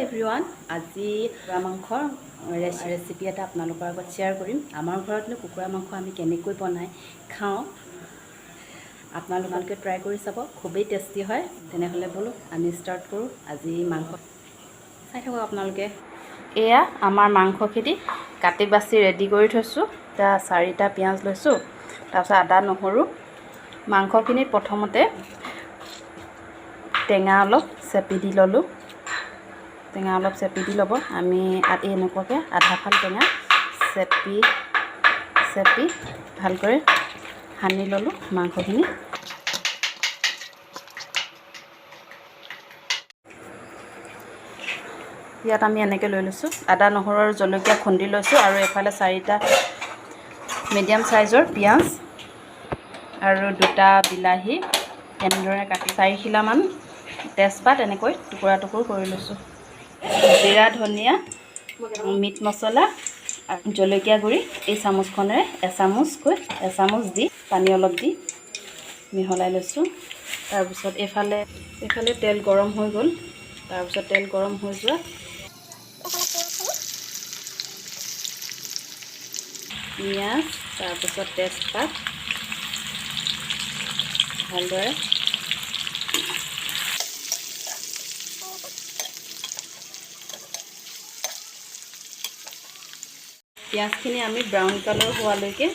Everyone, আজি কুকুৰা মাংসৰ ৰেচিপি এটা আপোনালোকৰ আগত শ্বেয়াৰ কৰিম। আমাৰ ঘৰতনো কুকুৰা মাংস আমি কেনেকৈ বনাই খাওঁ, আপোনালোকে ট্ৰাই কৰি চাব, খুবেই টেষ্টি হয়। তেনেহ'লে ব'লক, আমি ষ্টাৰ্ট কৰোঁ আজি মাংস। চাই থাকক আপোনালোকে। এয়া আমাৰ মাংসখিনি কাটি বাছি ৰেডি কৰি থৈছোঁ। এতিয়া চাৰিটা পিঁয়াজ লৈছোঁ, তাৰপিছত আদা, নহৰু। মাংসখিনিত প্ৰথমতে টেঙা অলপ চেপি দি ল'লোঁ। টেঙা অলপ চেপি দি ল'ব। আমি এনেকুৱাকৈ আধা ফাল টেঙা চেপি চেপি ভালকৈ সানি ল'লোঁ মাংসখিনি। ইয়াত আমি এনেকৈ লৈ লৈছোঁ, আদা, নহৰু আৰু জলকীয়া খুন্দি লৈছোঁ আৰু এফালে চাৰিটা মিডিয়াম চাইজৰ পিঁয়াজ আৰু দুটা বিলাহী এনেদৰে কাটি, চাৰিখিলামান তেজপাত এনেকৈ টুকুৰা টুকুৰ কৰি লৈছোঁ। জিৰা, ধনিয়া, মিট মছলা আৰু জলকীয়া গুড়ি এই চামুচখনেৰে এচামুচকৈ এচামুচ দি পানী অলপ দি মিহলাই লৈছোঁ। তাৰপিছত এইফালে তেল গৰম হৈ গ'ল। তাৰপিছত তেল গৰম হৈ যোৱা পিঁয়াজ, তাৰপিছত তেজপাত ভালদৰে পিঁয়াজখিনি আমি ব্ৰাউন কালাৰ হোৱালৈকে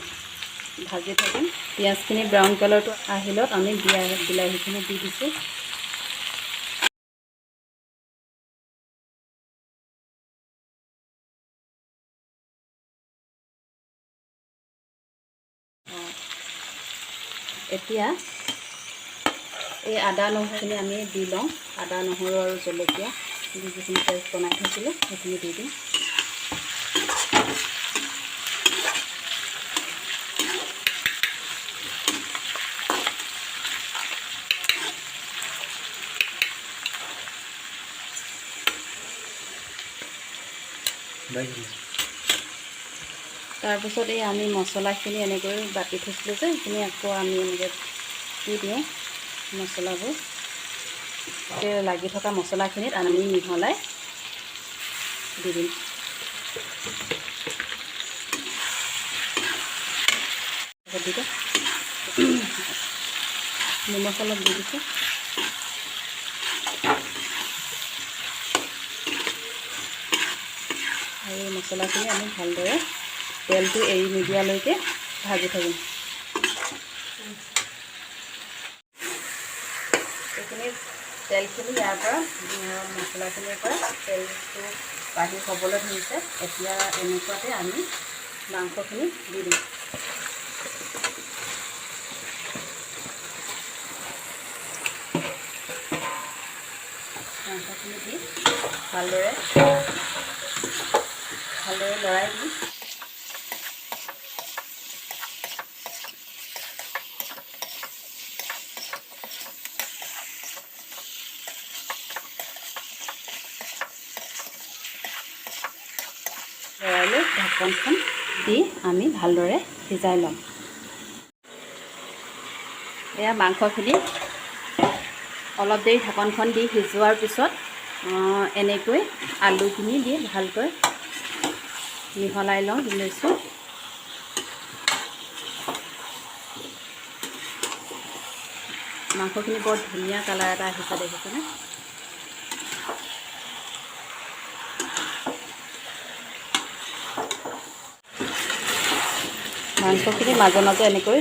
ভাজি থাকিম। পিঁয়াজখিনি ব্ৰাউন কালাৰটো আহিলত আমি বিলাহীখিনি দি দিছোঁ। এতিয়া এই আদা, নহৰুখিনি আমি দি লওঁ। আদা, নহৰু আৰু জলকীয়া যিখিনি পেষ্ট বনাই থৈছিলোঁ, সেইখিনি দি দিওঁ। তাৰপিছত এই আমি মছলাখিনি এনেকৈ বাতি থৈছিলোঁ যে, সেইখিনি আকৌ আমি এনেকৈ দি দিওঁ। মছলাবোৰ লাগি থকা মছলাখিনিত আমি মিহলাই দি দিম। দি দিওঁ, নিমখ অলপ দি দিছোঁ। আৰু মছলাখিনি আমি ভালদৰে তেলটো এৰি নিদিয়ালৈকে ভাজি থাকিম। এইখিনি তেলখিনি ইয়াৰ পৰা, মছলাখিনিৰ পৰা তেলটো বাঢ়ি হ'বলৈ ধৰিছে। এতিয়া এনেকুৱাতে আমি মাংসখিনি দি দিম। মাংসখিনি দি ভালদৰে ভালদৰে লৰাই দিম। লৰাই লৈ ঢাকনখন দি আমি ভালদৰে সিজাই ল'ম। এয়া মাংসখিনি অলপ দেৰি ঢাকনখন দি সিজোৱাৰ পিছত এনেকৈ আলুখিনি দি ভালকৈ মিহলাই লওঁ লৈছোঁ। মাংসখিনি বৰ ধুনীয়া কালাৰ এটা আহিছে, দেখিছেনে? মাংসখিনি মাজে মাজে এনেকৈ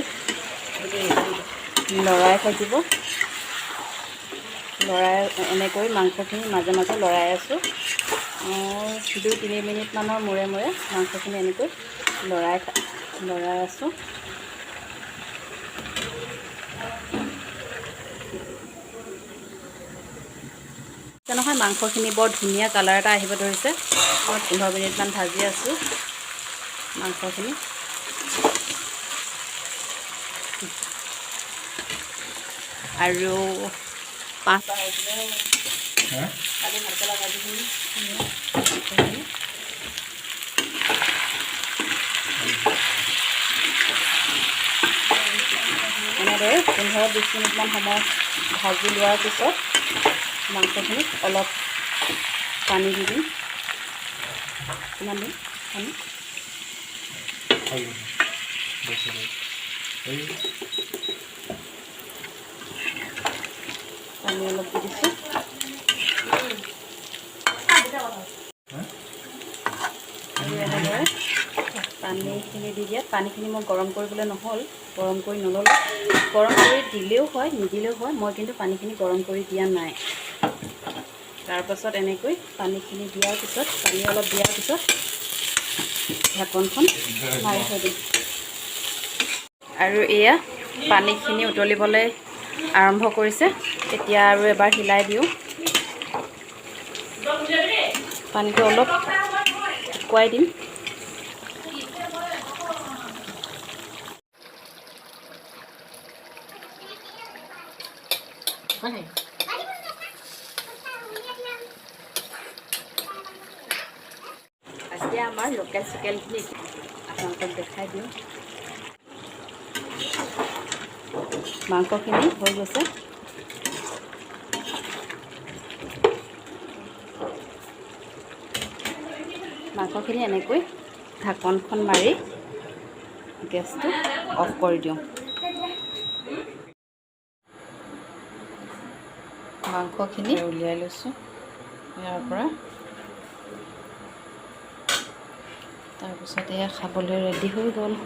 লৰাই থাকিব। লৰাই এনেকৈ মাংসখিনি মাজে মাজে লৰাই আছোঁ। 2-3 মিনিটমানৰ মূৰে মূৰে মাংসখিনি এনেকৈ লৰাই লৰাই আছোঁ। নহয়, মাংসখিনি বৰ ধুনীয়া কালাৰ এটা আহিব ধৰিছে। মই 15 মিনিটমান ভাজি আছোঁ মাংসখিনি। আৰু পাঁচ কালি ভাতকেৰেলা ভাজিখিনি মাংসখিনি এনেদৰে 15-20 মিনিটমান সময় ভাজি লোৱাৰ পিছত মাংসখিনিত অলপ পানী দি দিম। কিমান দিম পানী? এই। পানী অলপ দি দিছোঁ। আৰু এনেদৰে পানীখিনি দি দিয়াত পানীখিনি মই গৰম কৰিবলৈ নহ'ল, গৰম কৰি নল'লোঁ। গৰম কৰি দিলেও হয়, নিদিলেও হয়। মই কিন্তু পানীখিনি গৰম কৰি দিয়া নাই। তাৰপাছত এনেকৈ পানীখিনি দিয়াৰ পিছত, পানী অলপ দিয়াৰ পিছত ঢাকনখন মাৰি থৈ দিম। আৰু এয়া পানীখিনি উতলিবলৈ আৰম্ভ কৰিছে। এতিয়া আৰু এবাৰ হিলাই দিওঁ। পানীটো অলপ শুকুৱাই দিম। এতিয়া আমাৰ লোকেল চিকেনখিনি আপোনালোকক দেখাই দিওঁ। মাংসখিনি হৈ গৈছে। মাংসখিনি এনেকৈ ঢাকনখন মাৰি গেছটো অফ কৰি দিওঁ। মাংসখিনি উলিয়াই লৈছোঁ ইয়াৰ পৰা। তাৰপিছত এয়া খাবলৈ ৰেডি হৈ গ'ল।